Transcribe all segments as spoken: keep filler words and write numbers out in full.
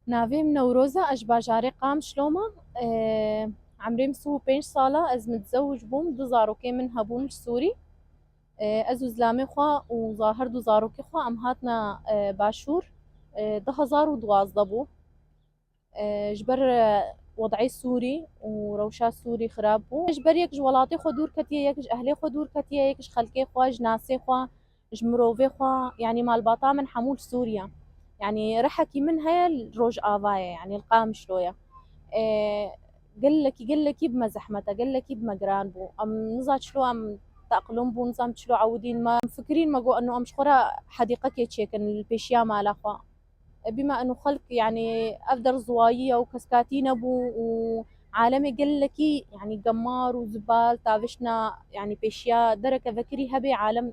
Navê min Newroz e, ez ji bajarê Qamişlo me. Emrê min sî û pênc sal e, ez mitzewic bûm, du zarokê min hebûn ji Sûrî. Ez û zilamê xwe û za-, her du zarokê xwe em hatine Başûr. Du hezar û duwazdeh bû. Ji ber wed'ê Sûrî û rewşa Sûrî xirab bû. Ji ber yek ji welatê xwe dûr ketiye, yek ji ehlê xwe dûr ketiye, yek ji xelkê xwe, ji nasê xwe, ji mirovê xwe, yanî malbata min hemû li Sûriye. Yanî rihekî min heye li Rojavayê, yanî li Qamişloye. Ê, gelekî, gelekî bi me zehmet e, gelekî bi me giran bû. Em niza çilo em teqlim bûn, niza em çilo ewidîn me. Em fikirîn me got, eno em ji xwe re hedîqekê çêkin li pêşiya mala xwe. Bîma eno xelk, yanî ev der ziwayî ye û keskatî nebû û alemê gelekî, yanî gemar û zibal tavişna, yanî pêşiya dereke vekirî hebe alem,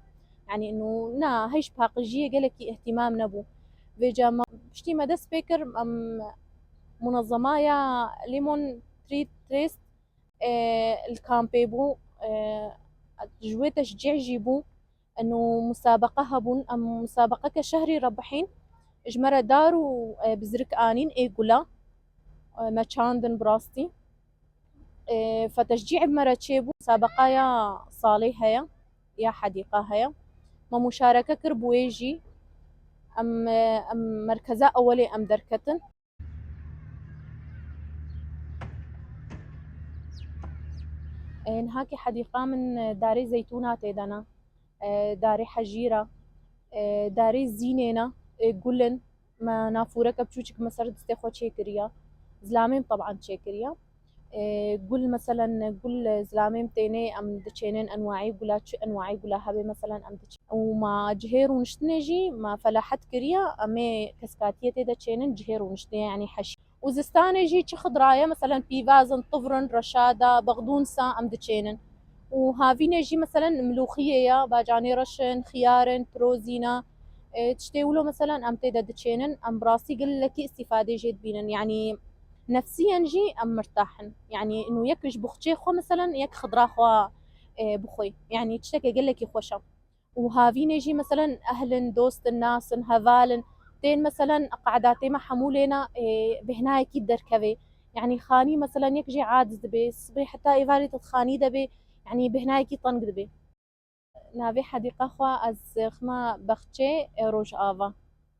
yanî eno na hej paqijiyê gelekî îhtîmam nebû. Vêca me, piştî me dest pê kir, em, munezemaya Lemon Tree Trust, e, li kampê bû, e, ji wê teşcî jî bû. Eno musabeqe hebûn, em musabeqeke şehrî re bihîn, ji me re dar û, e, bizrik anîn ê gula, e, me çandin bi rastî. E, fe teşcî bi me re çêbû, musabeqaya salê heye, ya hedîqa heye. Me muşareke kir bi wê jî. Em, e, em merkeza ewelê em derketin. E, niha kî hedîqa min, e, darê zeytûna tê de ne, e, darê hejîra, e, darê zînê ne, e, gul in. Me nafûreke biçûçik me ser distê xwe çêkiriye. Zilamê min teban çêkiriye. E, gul, meselen, gul zilamê min tênê em diçênin, enwaî gula, çi enwaî gula hebe, meselen, em diçênin. Û ma cihê rûniştinê jî me felahet kiriye, em ê keskatiyê tê de çênin, cihê rûniştinê, yanî heşî. Û zistanê jî çi xidraye, meselen, pîvazin, tivrin, reşada, bexdûnsa em diçênin. Û havînê jî, meselen, milûxiyê ya, bacanê reşin, xiyarin, pirozîna, e, tiştê wilo, meselen, em tê de diçênin, em bi rastî gelekî îstîfadê jê dibînin. Yanî nefsiyen jî em mirtah in. Yanî ino yek ji buxçê xwe, meselen, yek xidra xwe, e, bixwe. Yanî tiştekê gelekî xweş e. Û havînê jî, meselen, ehl in, dost in, nas in, heval in, tên, meselen, qe'datê me hemû lêna, ê, bêhnayekî derkevê. Yanî xanî, meselen, yek jê aciz dibe, sibê heta êvarê te xanî de bê, yanî bêhnayekî teng dibe. Navê hedîqa xwe ez xima Bexçê, e, Rojava.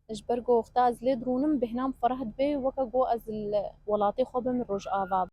Ji ber ku wexta ez lê dirûnim, bêhna min fereh dibe, weke ku ez li welatê xwe bim, Rojava.